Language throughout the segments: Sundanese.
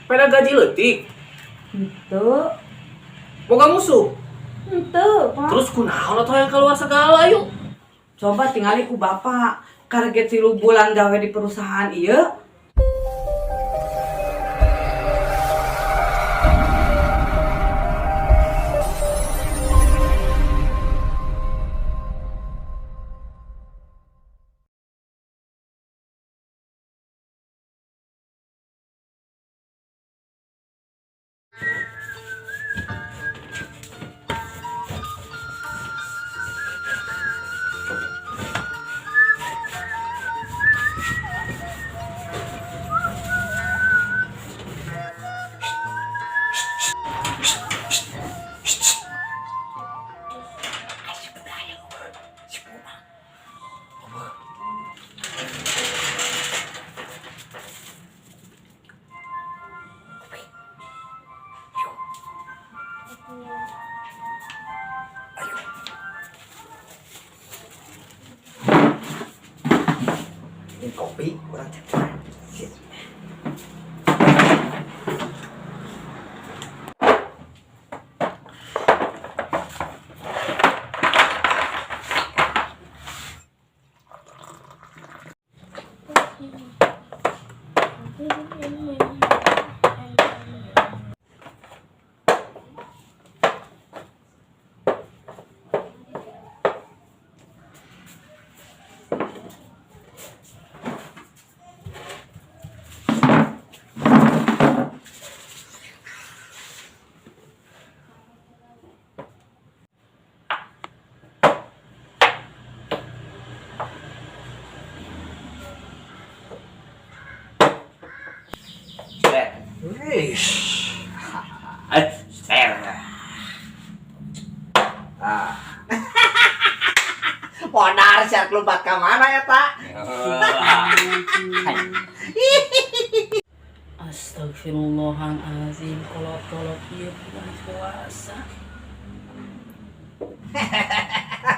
Peda gaji leutik. Henteu. Boga musuh. Henteu, Pak. Terus kunaon atuh yang keluar segala yuk? Coba tingali ku bapak. Kareget 3 bulan gawe di perusahaan ieu. Ini kopi kurang cepat. Modar siar kelompat ka mana ya, Pak? Astagfirullahalazim, kolot-kolot ieu bulan puasa.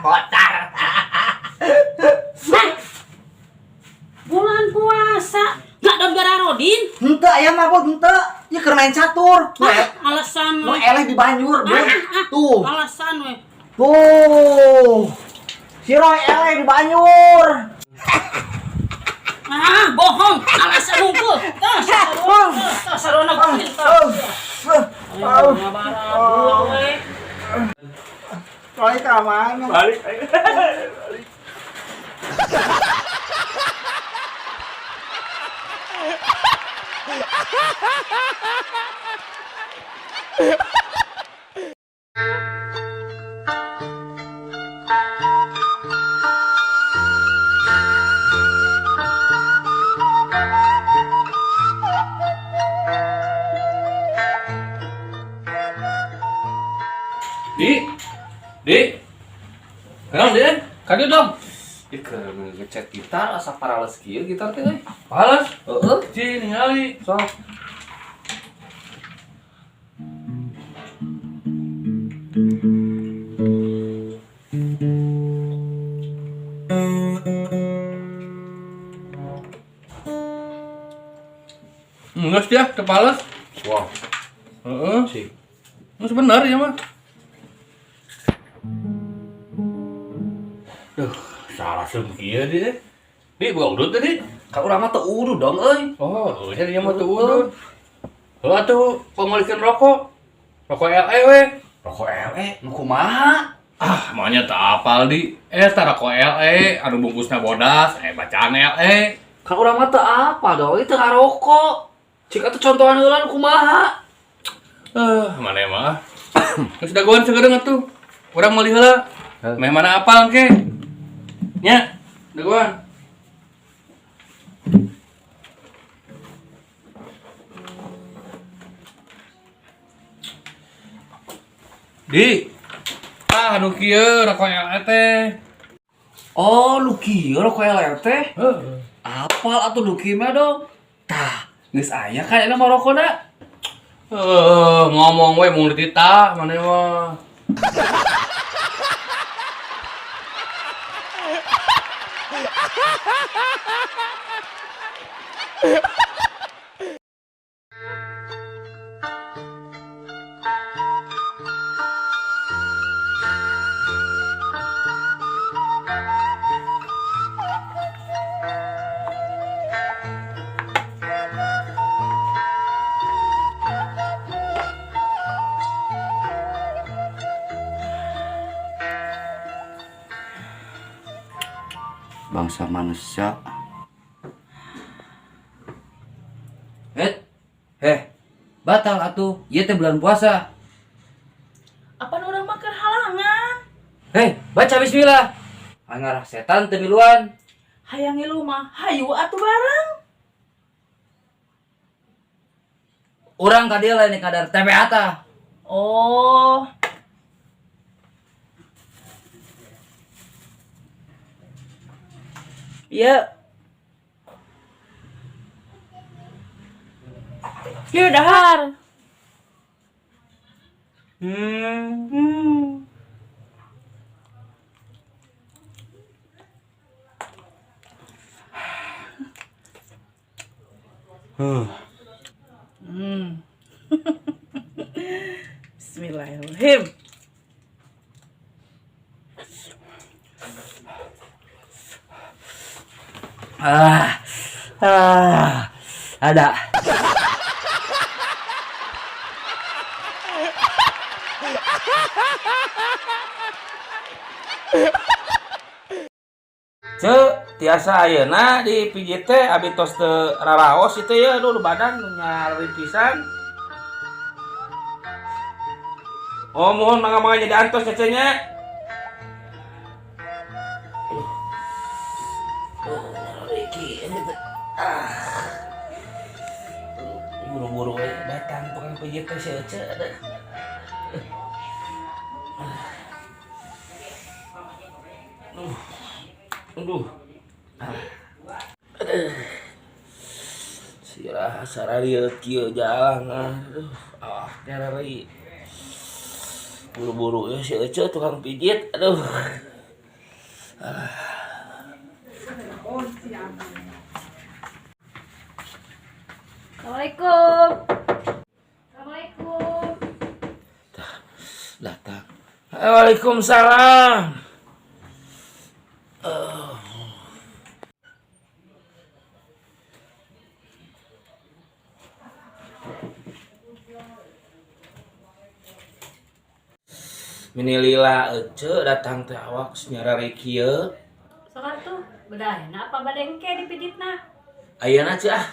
Modar. Bulan puasa, nggak ada gararodin. Henteu aya mah bot henteu. Ieu keur main catur. Ah, alasan Nu we. eleh di banjur, Bro. Tuh. Alasan we. Tuh. Si Roy eleh di banjur. Ah, bohong. Alasan hungkul. Tah, sarua. Tah, sarua geulis tah. Ayo, ngabaran dua we. Roy ka mana? Balik. Di, di, kenal di, Kaget dong. Ih, keur ngechat gitar asa parales kieu gitar teh euy. Pales. Heeh, Ci ningali. sok. Enggak sih ya, kepales. Wah, Heeh. sih. Geus bener ya mah. Duh, salah seum kieu di. Di buka udut tadi. Ka urang mah teu udud dong euy. Oh, jadi dia mah teu udut. Heuh atuh pangmeulikeun rokok. Rokok LE we. Rokok LE nu kumaha? Ah, maunya tak apal di. Eta rokok LE anu bungkusna bodas, bacaan LE. Kan urang mah teu apa dong, ieu teu ngarokok. Cik atuh contohan heula nu kumaha? Mana mah. Geus dagoan sagedeung atuh. Urang meuli heula. Meh mana apal engke? Nya, dagoan. Di. Ah, anu kieu rokok LE teh. Oh, nu kieu rokok LE teh? Heeh. Apal atuh nu kieu mah dong. Tah, geus aya kan eta mah rokona. Ngomong we mung dititah maneh mah. Bangsa manusia. Eh, batal atuh. Ieu teh bulan puasa. Apan urang mah keur halangan. Hei, baca bismillah. Angarah setan teu miluan. Hayang ngilu mah, hayu atuh bareng. Urang ka dieu lain kadar TBA tah. Oh. Iya. Ieu dahar. Bismillahirrahmanirrahim. Ah, ah, ada. Cek, tiasa ayeuna di pijit teh abi tos teu raraos itu ya, aduh badan nyari pisan. Oh, mohon mangga-mangga jadi antos cecenya. Buru-buru we datang tukang pijit teh si Ece ada. Aduh. Aduh. Sirah sararieu kieu jalan. Aduh, ah nyarari. Buru-buru ya si Ece tukang pijit. Aduh. Assalamualaikum. Assalamualaikum. Datang. Waalaikumsalam. Meni lila Ece datang teh awak nyarari kieu. Sok atuh, bedahna apa bade engke dipijitna? Ayeuna ceu ah.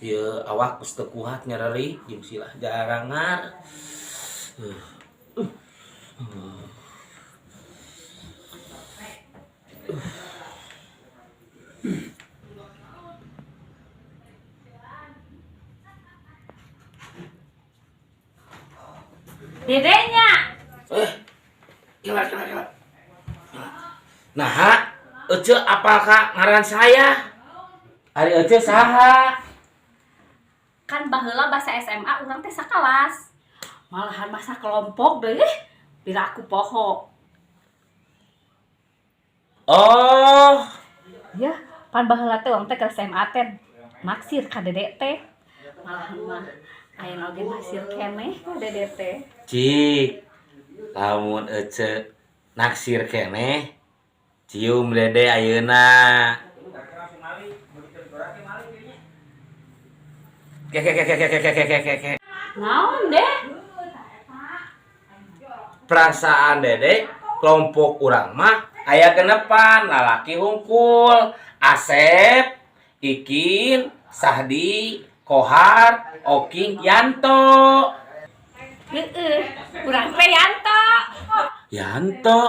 Ieu awak geus teu kuat nyarari jeung silah jarangar. Dedenya. Gila, gila, gila. Nah, Ece apakah ngaran saya? Ari Ece saha? Kan baheula bahasa SMA urang teh sakelas. Malahan masa kelompok deh. Bila aku poho. Oh. Ya, pan baheula teh urang teh ke SMA teh naksir ka Dede teh. Malahan mah aya oge naksir keneh ka Dede teh. Cik, lamun Ece naksir keneh, cium Dede ayeuna. Ke ke ke ke ke ke ke ke ke. Naon deh? Perasaan Dede kelompok urang mah aya genepan lalaki hungkul, Asep, Ikin, Sahdi, Kohar, Oking, Yanto. Heeh, urang teh Yanto. Yanto.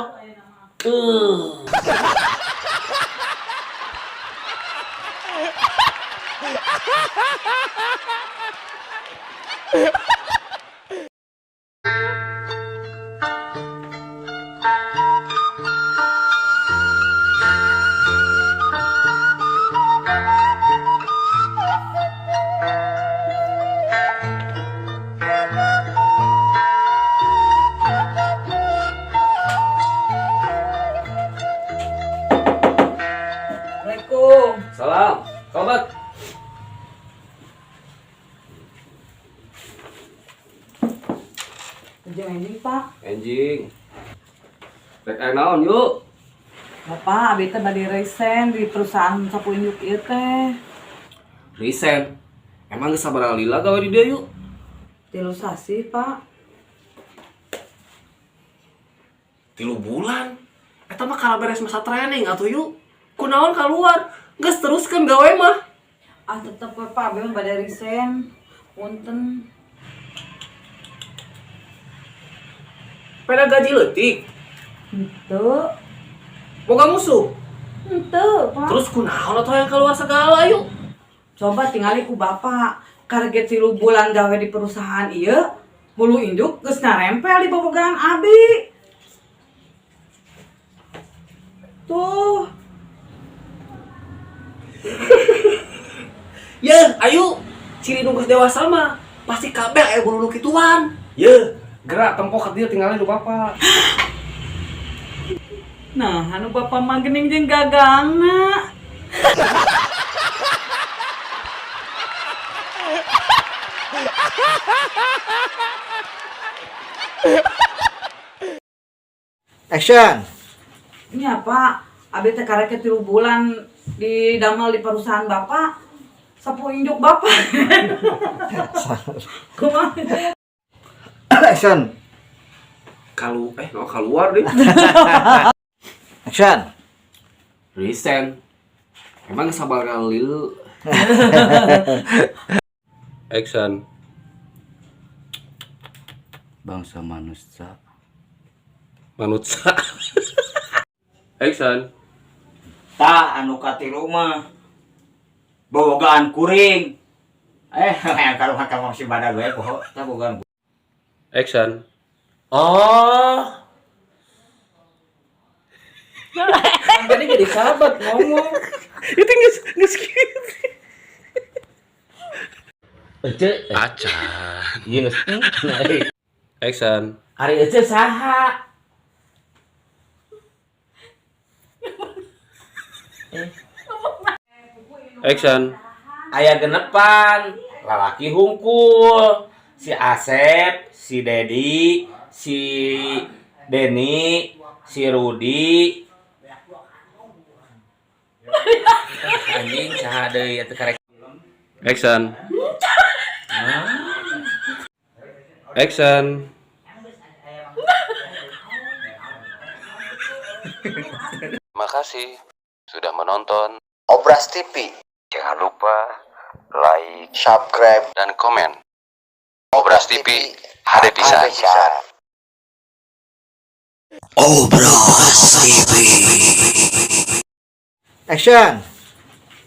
Assalamualaikum. Salam. Kabar. Ujung anjing, Pak. Anjing. Rek aya naon yuk? Bapak, abi teh bade resign di perusahaan sapu induk ieu teh. Resign. Emang geus sabaraha lila gawe di dieu yuk? 3 sasih, Pak. 3 bulan. Eta mah kala beres masa training atuh yuk. Kunaon keluar? Geus teruskeun gawe mah. Ah tetep we Pak, abi mah bade resign. Punten. Peda gaji leutik. Henteu. Boga musuh. Henteu, Pak. Terus kunaon atuh yang keluar segala yuk? Coba tingali ku bapak. Kareget 3 bulan gawe di perusahaan ieu, bulu induk geus narempel di bobogaan abi. Tuh. Yeuh, ayo. Ciri nu geus dewasa mah pasti kabeh aya bulu nu kituan. Yeuh, gerak tempo ke dia tinggalin lu bapak. Nah, anu bapak mah geuning jeung gagangna. Action. Ini apa? Abi teh karek 3 bulan di damel di perusahaan bapak. Sapu induk bapak. Kumaha? Action. Kalu no keluar deh. Action. Resign. Emang sabar galil. Action. Bangsa manusia. Manutsa. Action. Tah anu katilu mah bobogaan kuring. Yang kalau kamu si badag we poho, tah bobogaan. Action. Oh. Kan tadi jadi sahabat ngomong. Itu geus kieu. Ece, Acan. ieu geus. Action. Ari ece saha? Action. Aya genepan, lalaki hungkul, si Asep, si Dedi, si Deni, si Rudi. Anjing saha deui atuh karek. Action. Action. Terima kasih sudah menonton Obras TV. Jangan lupa like, Subscribe dan komen. Obras TV, HD pisan. Obras TV. Action.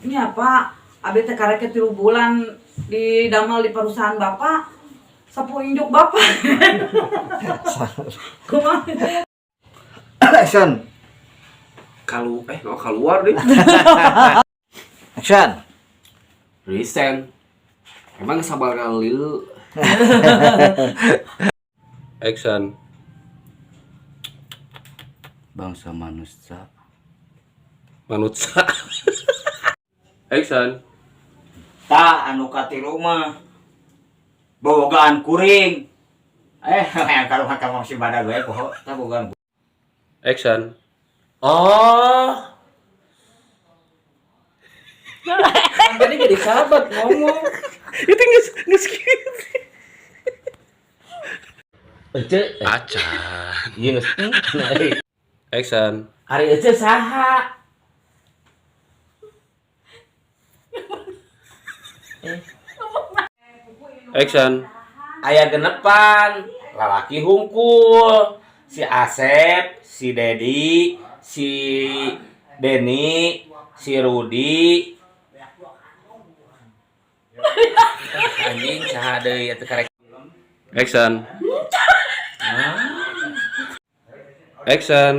Ini apa? Abi teh karek 3 bulan di damel di perusahaan bapak. Sapu induk bapak. Kumaha? Action. Kalu no keluar deh. Action. Resign. Emang sabar galil. Action. Bangsa manusia. Manutsa. Action. Tah anu katilu mah bobogaan kuring. Yang kalau kamu si badag we poho, tah bobogaan. Action. Oh. Kan tadi jadi sahabat ngomong. Itu geus kieu. Ece, Acan. ieu geus. Action. Ari ece saha? Action. Aya genepan, lalaki hungkul, si Asep, si Dedi, si Deni, si Rudi. Anjing saha deui atuh karek. Action. Action.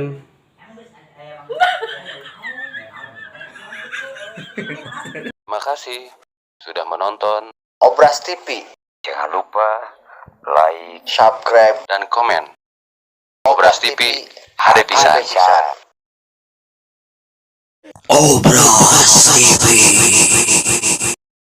Terima kasih sudah menonton Obras TV. Jangan lupa like, Subscribe dan komen. Obras TV, HD pisan. Obras TV.